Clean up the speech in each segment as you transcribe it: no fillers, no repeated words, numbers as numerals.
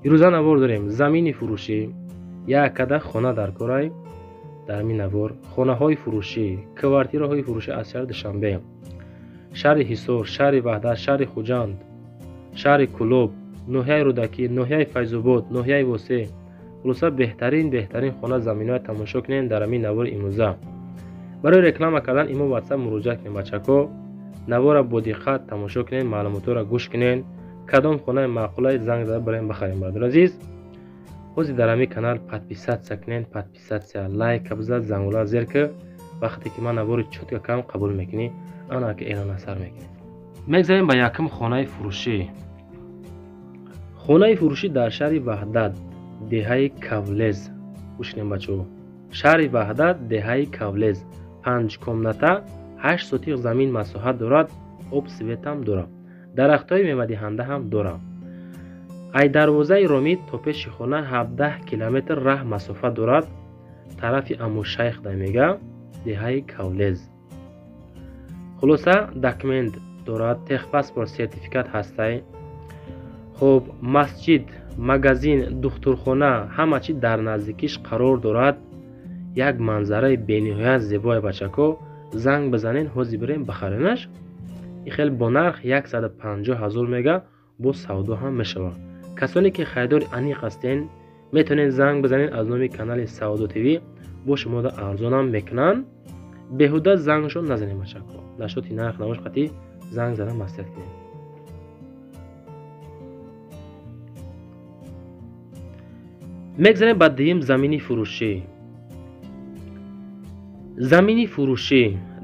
Ирӯза навор дорем замини фурӯшӣ, як када хона дар корай. Дар ҳамин навор хонаҳои фурӯшӣ, квартираҳои фурӯшӣ аз шаҳри Душанбе, шаҳри Ҳисор, шаҳри Ваҳдат, шаҳри Хуҷанд, шаҳри Кӯлоб, ноҳияи Рӯдакӣ, ноҳияи Файзобод, ноҳияи Восеъ. Хулоса беҳтарин хона заминҳоя тамошо кунем дар ҳамин навори имрӯза. Барои реклама кардан имо WhatsApp муроҷиат кунем бачако. Навора бо диққат тамошо кунем, маълумотҳоро гӯш кунем. Кадом хонаи маъқулай занг зада барем бихарем бародари азиз. Ҳозир дар ҳамин канал подписатсия кунем, подписатсия, лайка бизад, зангула зер ки вақте ки ман навори чётко кам қабул мекунӣ, ана ки эълон асар мекунӣ. Мегзарем ба якум хонаи фурӯшӣ. Хонаи фурӯшӣ дар шаҳри Ваҳдат, деҳаи Кавлез. Гӯш кунем бачаҳо. Шаҳри Ваҳдат, деҳаи Кавлез. 5 комната, 8 сотиқ замин масоҳат дорад, об светам дорад. Дарахтҳои мевадиҳанда ҳам дорад. Ай дарвозаи Ромид то пеши хона 17 километр раҳ масофа дорад. Тарафи Амушайх да мега, деҳаи Кавлез. Хулоса документ дорад, техпаспорт, сертификат ҳастай. Хоб, масҷид, магазин, духтурхона ҳама чи дар наздикиш қарор дорад. Як манзараи бениҳоят зебои бачако. Занг бизанен, ҳозир бирем бихаренаш. Ин хел бо нарх 150 000 мега, бо савдо ҳам мешавад. Касоне ки харидори аниқ ҳастен, метавонед занг бизанед аз номи канали Савдо ТВ, бо шумода арзонам мекунанд. Беҳуда зангшон назанед бачако. Нашоти нарх навош қатъи занг зада маслиҳат кунед. Мегзарем ба дуюм замини фурӯшӣ. Замини фурӯшӣ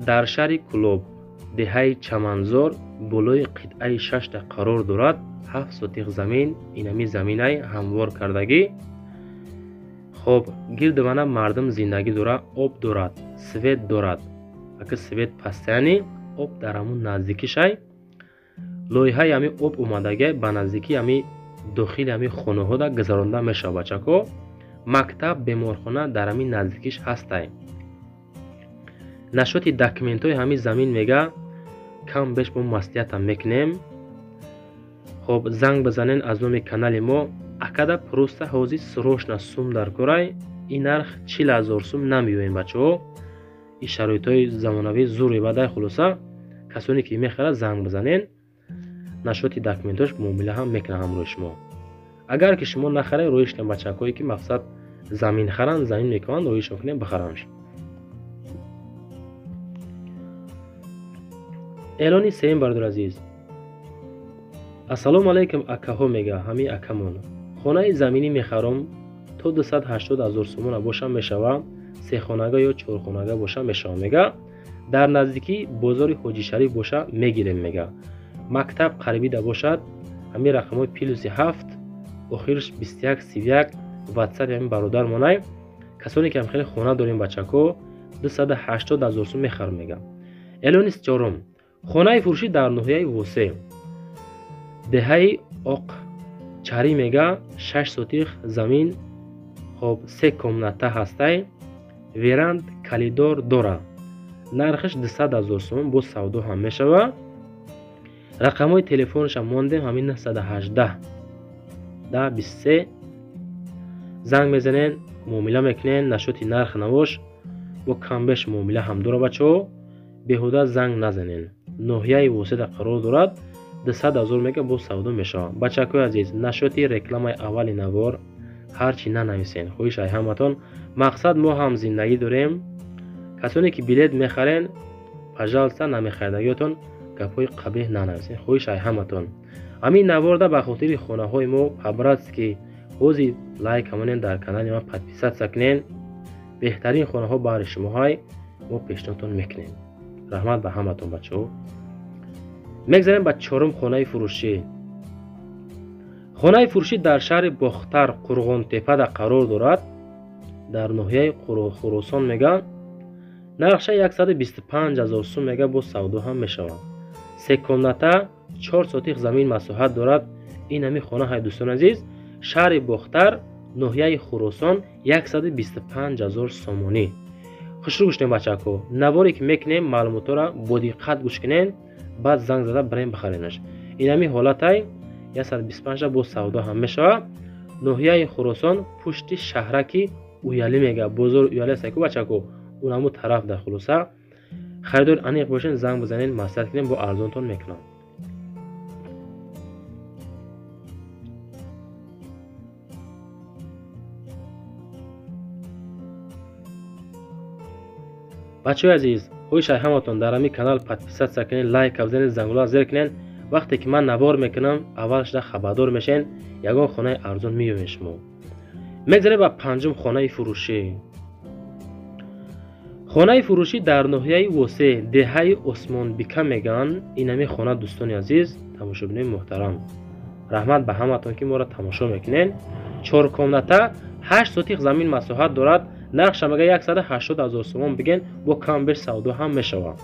дар шаҳри Кӯлоб, деҳаи Чаманзор, болои қитъаи 6 қарор дорад. 7 сотиқ замин, инами заминай ҳамвор кардагӣ. Хоб, гирди вана мардум зиндагӣ дорад, об дорад, свет дорад. Ака свет пастаяни, об дар ҳамун наздикишай. Лоиҳаи ҳами об омадагӣ ба наздикии ҳами дохили ҳами хонаҳода гузаронда мешавад бачако. Мактаб, беморхона дар ҳамин наздикиш ҳастай. Нашоти документҳои ҳамин замин мега кам беш бо маслиҳатам мекунем. Хоб, занг бизанен аз номи канали мо. Акада просто ҳозир срочно сум дар корай. Ин нарх 40 000 сум намеёем бачаҳо. Ин шароитҳои замонавӣ зур ибадай. Хулоса касоне ки мехарад занг бизанен. Нашоти документҳош муомила ҳам мекунад ҳамроҳи шумо. Агар ки шумо нахаред, роҳиш кунед бачакое ки мақсад замин харанд, замин мекунанд, роҳишон кунед бихаранш. Эълони сеюм бародари азиз. Ассалому алайкум акаҳо мега ҳамин акамон. Хонаи заминӣ мехарам то 280 000 сомона боша мешава, се хонага ё 4 хонага боша мешава мега. Дар наздикии бозори Ҳоҷишариф боша мегирем мега. Мактаб қарибида бошад, ҳамин рақамҳои плюси 7, охирш 21 31 WhatsApp ҳамин бародар монай. Касоне ки ҳам хеле хона дорем бачако, 280 000 сом мехарам мега. Эълони чорум. Хонаи фурӯшӣ дар ноҳияи Восеъ, деҳаи Оқ Чарӣ мега, 6 сотиқ замин, хоб, 3 комната ҳастай, веранд, калидор дора. Нархаш 200 000 сом, бо савдо ҳам мешава. Рақамҳои телефонашам мондем ҳамин 918 10 23. Занг мезанен, муомила мекунен, нашоти нарх навош бо камбеш муомила ҳам дора бачаҳо. Беҳуда занг назанен. Ноҳияи Восеъда қарор дорад, 200 000 мега, бо савдо мешавад. Бачакҳои азиз, нашоти рекламаи аввали навор ҳар чӣ нанависен. Хоҳиш ай ҳаматон. Мақсад мо ҳам зиндагӣ дорем. Касоне ки билет мехарен, пожалуйста, намехаридагиётон гапҳои қабеҳ нанависен. Хоҳиш ай ҳаматон. Ҳамин наворда ба хотири хонаҳои мо по-братски ҳозир лайк ҳамонен, дар канали ман подписатсия кунен. Беҳтарин хонаҳо баҳри шумоҳай мо пешниҳодтон мекунем. Раҳмат ба ҳаматон бачаҳо. Мегзарем ба чорум хонаи фурӯшӣ. Хонаи фурӯшӣ дар шаҳри Бохтар, Қурғонтепада қарор дорад. Дар ноҳияи Хуросон мега. Нархша 125 000 сум мега, бо савдо ҳам мешавад. 3 комната, 4 сотиқ замин масоҳат дорад. Ин ҳамин хона ҳай дӯстони азиз, шаҳри Бохтар, ноҳияи Хуросон, 125 000 сомонӣ. Хушрӯ гӯш кунед бачако. Наворе ки мекунем маълумотҳоро бо диққат гӯш кунед, баъд занг зада барем бихаренаш. Ин ҳамин ҳолатай 125 бо савдо ҳам мешавад. ноҳияи Хуросон, пушти шаҳраки Уялӣ мега, бозори Уялӣ аст ку бачако, унаму тараф дар хулоса. Харидор аниқ бошен, занг бизанед, маслиҳат кунем, бо арзонтон мекунам. Бачаҳои азиз, хоҳиш ҳаматон дар ҳамин канал подписаться кунед, лайк бизанед, зангула зер кунед. Вақте ки ман навор мекунам, аввал шуда хабардор мешен, ягон хонаи арзон меёбед шумо. Мегзарем ба панҷум хонаи фурӯшӣ. Хонаи фурӯшӣ дар ноҳияи Восе, деҳаи Осмонбика мегӯянд. Ин ҳамин хона, дӯстони азиз, тамошобинои муҳтарам, раҳмат ба ҳаматон ки моро тамошо мекунед. 4 комната, 8 сотих замин масоҳат дорад. Нархша мега 180 000 сомон биген, бо кам беш савдо ҳам мешавад.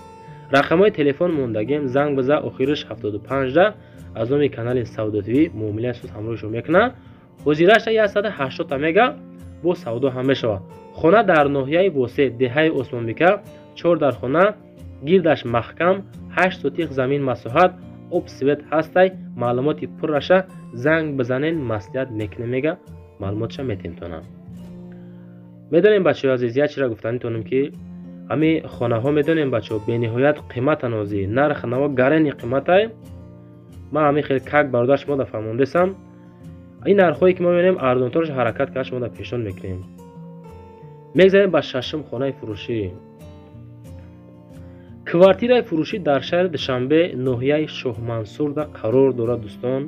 Рақамҳои телефон мондагем, занг биза, охириш 75 аз номи канали Савдо ТВ муомилаи суд ҳамроҳи шумо мекунад. Ҳозираша 180 мега, бо савдо ҳам мешавад. Хона дар ноҳияи Восе, деҳаи Осмонбика, 4 дар хона, гирдаш маҳкам, 8 сотих замин масоҳат, об свет ҳастай. Маълумоти пурраша занг бизанен, маслиҳат мекунем мега, маълумотша метемтонам. Медонем бачаҳои азиз, як чизра гуфтанитонем ки ҳамин хонаҳо, медонем бачаҳо, бениҳоят қиматан ҳозир, нарх наво гарени қиматай. Ман ҳамин хел как бародар шумо да фаҳмондесам. Ин нархҳое ки мо мебинем, арзонтараш ҳаракат карда шумо да пешниҳод мекунем. Мегзарем ба шашум хонаи фурӯшӣ. Квартираи фурӯшӣ дар шаҳри Душанбе, ноҳияи Шоҳмансурда қарор дорад дӯстон.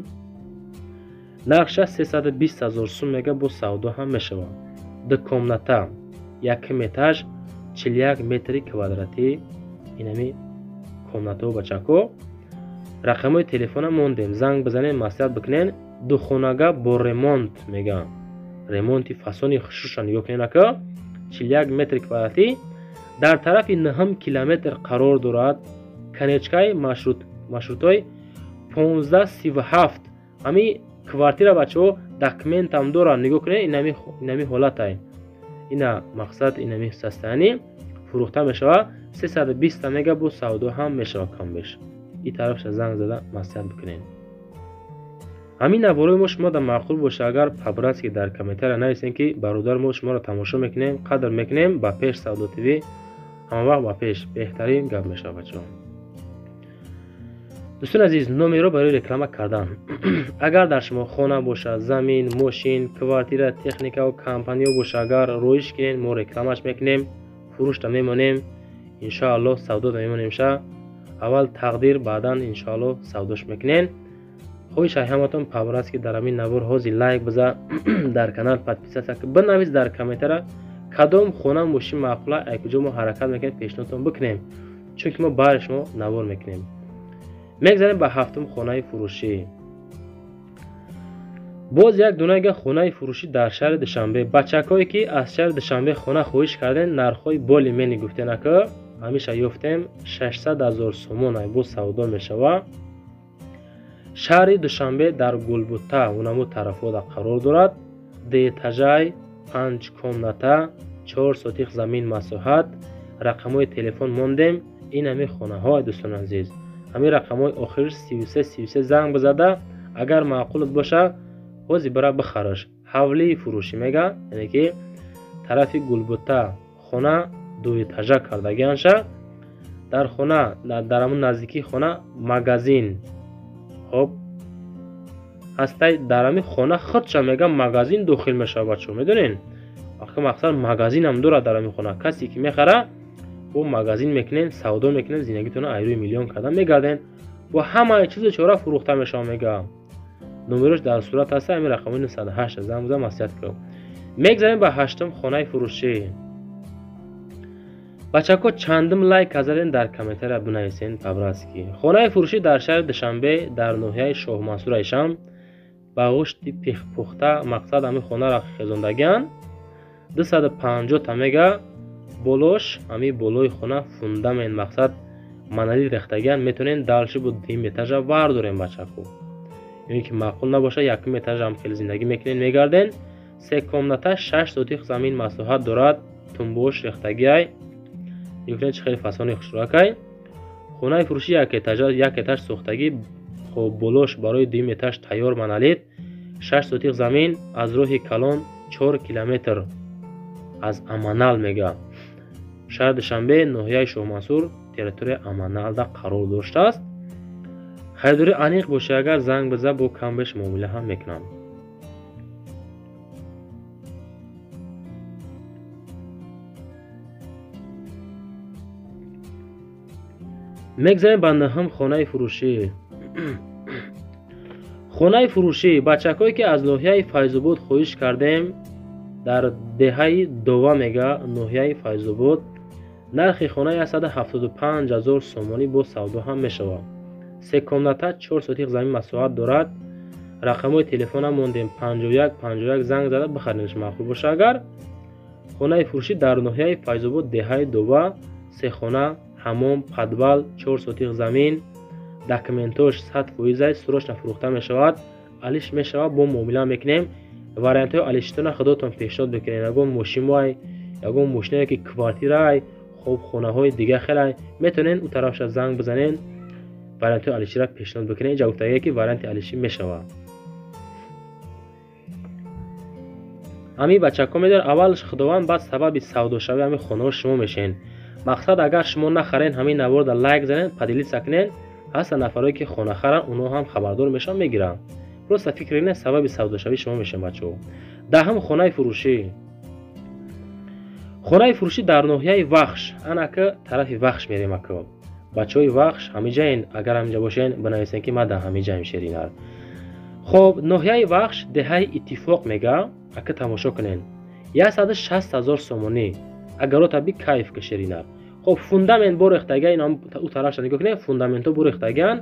Нархша 320 000 сум мега, бо савдо ҳам мешавад. 2 комната, 1 этаж, 41 метри квадратӣ. Инами комнатаҳо бачако. Рақамҳои телефона мондем, занг бизанед, маслиҳат бикунед. 2 хонага бо ремонт мега, ремонти фасони хушуша нигоҳ кунед ака. 41 метри квадратӣ дар тарафи 9 километр қарор дорад. Конечкаи маршрутҳои 1537. Ҳамин квартира бачаҳо документам дорад, нигоҳ кунед, инами ҳолатай. Ина мақсад инами состояние фурӯхта мешавад. 320 мега, бо савдо ҳам мешавад кам беш. Ин тарафша занг зада маслиҳат бикунед. Ҳамин наворои мо шумо дар маъқул боша, агар по-братски дар комментария нависем ки бародар, мо шуморо тамошо мекунем, қадр мекунем, ба пеш Савдо ТВ, ҳама вақт ба пеш, беҳтарин гап мешавад бачаҳо. Дӯстони азиз, номерро барои реклама кардан. Агар дар шумо хона бошад, замин, мошин, квартира, техникаву компаниё боша, агар роиш кунед, мо рекламаш мекунем, фурӯшта мемонем, иншоаллоҳ савдода мемонем ша. Аввал тақдир, баъдан иншоаллоҳ савдош мекунем. Хоҳиш ҳаматон по-братски дар ҳамин навор ҳозир лайк биза, дар канал подписаться, бинавис дар комментария кадом хона мошин маъқула, ай куҷо мо ҳаракат мекунем пешниҳодтон бикунем, чунки мо баҳри шумо навор мекунем. Мегзарем ба ҳафтум хонаи фурӯшӣ. Боз як дунага хонаи фурӯшӣ дар шаҳри Душанбе. Бачакҳое ки аз шаҳри Душанбе хона хоҳиш карден, нархҳои боли мени гуфтен ака, ҳамеша ёфтем 600 000 сомон ай, боз савдо мешавад. Шаҳри Душанбе дар Гулбута, унаму тарафода қарор дорад. 2 этажай, 5 комната, 4 сотих замин масоҳат. Рақамҳои телефон мондем. Ин ҳамин хонаҳо, дӯстони азиз. Ҳамин рақамҳои охир 33 33 занг бизада, агар маъқулат боша, ҳозир бира бихараш. Ҳавлии фурӯшӣ мега, яъне ки тарафи Гулбута хона 2 этажа кардагианша. Дар хона, дар ҳамун наздикии хона магазин хоб ҳастай. Дар ҳамин хона худша мега магазин дохил мешавад бачаҳо, медонен? Вақти мақсад магазинам дорад дар ҳамин хона. Касе ки мехара, бо магазин мекунен, савдо мекунен, зиндагитонро айрӯи миллион кардан мегарден. Бо ҳамаи чизу чора фурӯхта мешавад мега. Номерош дар сурат ҳаста, ҳамин рақамҳои 908 занг бизан, маслиҳат кун. Мегзарем ба ҳаштум хонаи фурӯшӣ. Бачако, чандум лайк заден, дар комментария бинависен по-братски. Хонаи фурӯшӣ дар шаҳри Душанбе, дар ноҳияи Шоҳмансур айшам, ба гӯшти пухта, мақсад ҳамин хонаро хезондагианд. 250 та мега, болош ҳамин болои хона фундамент, мақсад монолит рехтагианд. Метавонем дальше бо дуюм этажа вардорем бачако, ё ин ки маъқул набоша, якум этажам хеле зиндагӣ мекунем, мегарден. 3 комната, 6 сотих замин масоҳат дорад, тумбош рехтагиай. Нигоҳ, чӣ хеле фасони хушрӯякай. Хонаи фурӯшӣ як этажа, як этаж сохтагӣ, хоб болош барои дуюм этаж тайёр монолит. 6 сотих замин аз роҳи калон 4 километр аз Аманал мега. Шаҳри Душанбе, ноҳияи Шоҳмансур, территорияи Аманалда қарор доштааст. Харидорӣ аниқ боша, агар занг биза, бо камбеш муомила ҳам мекунам. Мегзарем ба нӯҳум хонаи фурӯшӣ. Хонаи фурӯшӣ бачакҳое ки аз ноҳияи Файзобод хоҳиш кардем, дар деҳаи Дова мега, ноҳияи Файзобод. Нархи хона 175 000 сомонӣ бо савдо ҳам мешавад. Се комната, 4 сотих замин масоҳат дорад. Рақамҳои телефона мондем 51 51, занг зада бихаренаш маъқул боша агар. Хонаи фурӯшӣ дар ноҳияи Файзобод, деҳаи Дова, се хона, ҳамом, подвал, 4 сотих замин, документош 100%, срочно фурӯхта мешавад, алиш мешавад, бо муомила мекунем. Вариантҳои алишитона худотон пешниҳод бикунед. Ягон мошинай, ягон мошинае ки квартирай, хоб хонаҳои дига хелай, метавонед ӯ тарафша занг бизанед, вариантҳои алиширо пешниҳод бикунед. Инҷа гуфтагие ки варианти алишӣ мешавад. Ҳамин бачаҳо медонед, аввал худованд, баъд сабаби савдошавии ҳамин хонаҳо шумо мешавед. Мақсад агар шумо нахарен, ҳамин наворда лайк занед, поделиться кунед, ҳастанд нафарое ки хона харанд, онҳо ҳам хабардор мешаванд, мегиранд. Просто фикр кунед, сабаби савдошавии шумо мешавед бачаҳо. Даҳум хонаи фурӯшӣ. Хонаи фурӯшӣ дар ноҳияи Вахш. Анака тарафи Вахш мерем ака. Бачаҳои Вахш ҳамиҷаен, агар ҳамиҷа бошен, бинависен ки ман дар ҳамиҷаем шеринар. Хоб, ноҳияи Вахш, деҳаи Иттифоқ мега, ака тамошо кунен. 160 000 сомонӣ. Агарота би кайф ка шеринар. Хоб, фундамент борехтага, ин ӯ тарафша нигоҳ кунед, фундаментҳо борехтаган.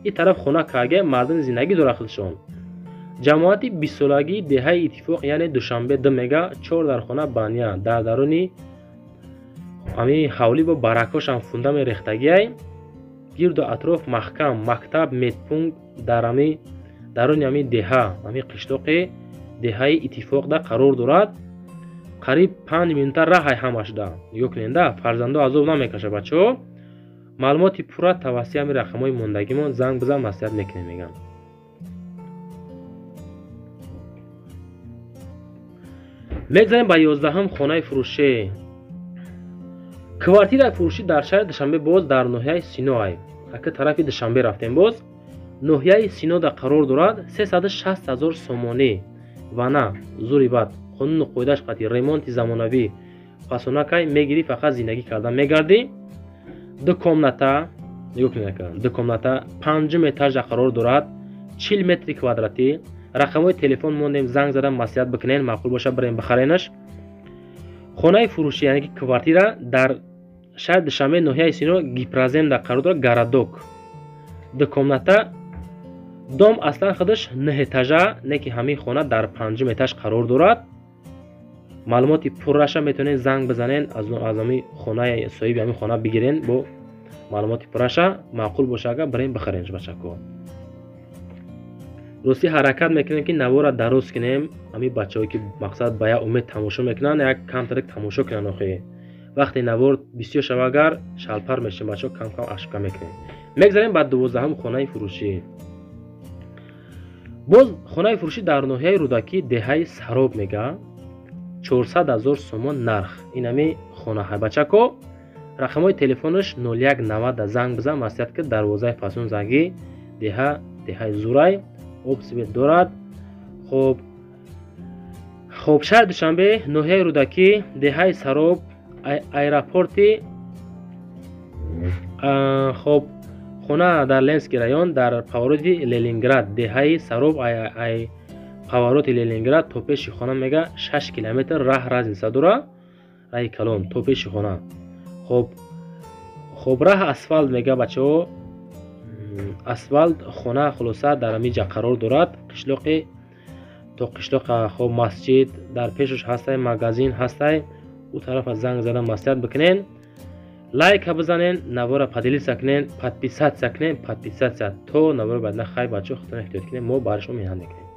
Ин тараф хона кага, мардум зиндагӣ дорад худшон. Ҷамоати 20-солагии деҳаи Иттифоқ, яъне Душанбе 2 мега, 4 дар хона баня, дар даруни ҳамин ҳавлӣ бо баракошам фундамент рехтагиай. Гирду атроф маҳкам, мактаб, медпункт дар ҳамин даруни ҳамин деҳа, ҳамин қишлоқи деҳаи Иттифоқда қарор дорад. Қариб 5 минута раҳай ҳамашда. Нигоҳ кунед, фарзандо азоб намекашад бачаҳо. Маълумоти пурра тавассути ҳамин рақамҳои мондагимон занг бизан, маслиҳат мекунем мегам. Мегзарем ба 11-ум хонаи фурӯшӣ. Квартираи фурӯшӣ дар шаҳри Душанбе, боз дар ноҳияи Синоай. Ака тарафи Душанбе рафтем боз. Ноҳияи Синода қарор дорад, 360 000 сомонӣ. Вана, зури бад, қонуну қоидаш қатъи, ремонти замонавӣ. Пасонакай мегирӣ, фақат зиндагӣ кардан мегардӣ. Ду комната, нигоҳ кунед ака, ду комната, 5-ум этажда қарор дорад, 40 метри квадратӣ. Рақамҳои телефон мондем, занг зада маслиҳат бикунед, маъқул боша бирем бихаренаш. Хонаи фурӯшӣ, яъне ки квартира дар шаҳри Душанбе, ноҳияи Сино, Гипроземда қарор дорад, городок. Ду комната, дом аслан худаш 9 этажа, не ки ҳамин хона дар 5-ум этаж қарор дорад. Маълумоти пурраша метавонед занг бизанед, аз ҳамин хонаи соҳиби ҳамин хона бигирен, бо маълумоти пурраша маъқул боша агар бирем бихаренш бачако. Рости ҳаракат мекунем ки навора дароз кунем, ҳамин бачаҳое ки мақсад ба як умед тамошо мекунанд, як камтарак тамошо кунанд охи. Вақте навор бисёр шава агар шалпар мешем бачаҳо, кам-кам ашка мекунем. Мегзарем ба 12-ум хонаи фурӯшӣ. Боз хонаи фурӯшӣ дар ноҳияи Рӯдакӣ, деҳаи Сароб мега, 400 000 сомон нарх. Ин ҳами хонаҳай бачако. Рақамҳои телефонаш 01 90 занг бизан, маслиҳат ки дарвозаи фасон зангӣ, деҳа, деҳаи Зурай, об свет дорад. Хоб, шаҳри Душанбе, ноҳияи Рӯдакӣ, деҳаи Сароб, аэропорти, хоб, хона дар Ленский район, дар повороти Ленинград, деҳаи Сароб, повороти Ленинград то пеши хона мега 6 километр раҳ разница дора, раҳи калон то пеши хона. Хоб, раҳ асфалт мега бачаҳо, асфалт. Хона хулоса дар ҳамин ҷа қарор дорад, қишлоқи то қишлоқ, хоб, масҷид дар пешаш ҳастай, магазин ҳастай. Ӯ тарафа занг зада маслиҳат бикунен, лайка бизанен, навора поделиться кунен, подписаться кунен, подписаться то навора баъд. Хай бачаҳо, худтон эҳтиёт кунен, мо барои шумо меҳнат мекунем.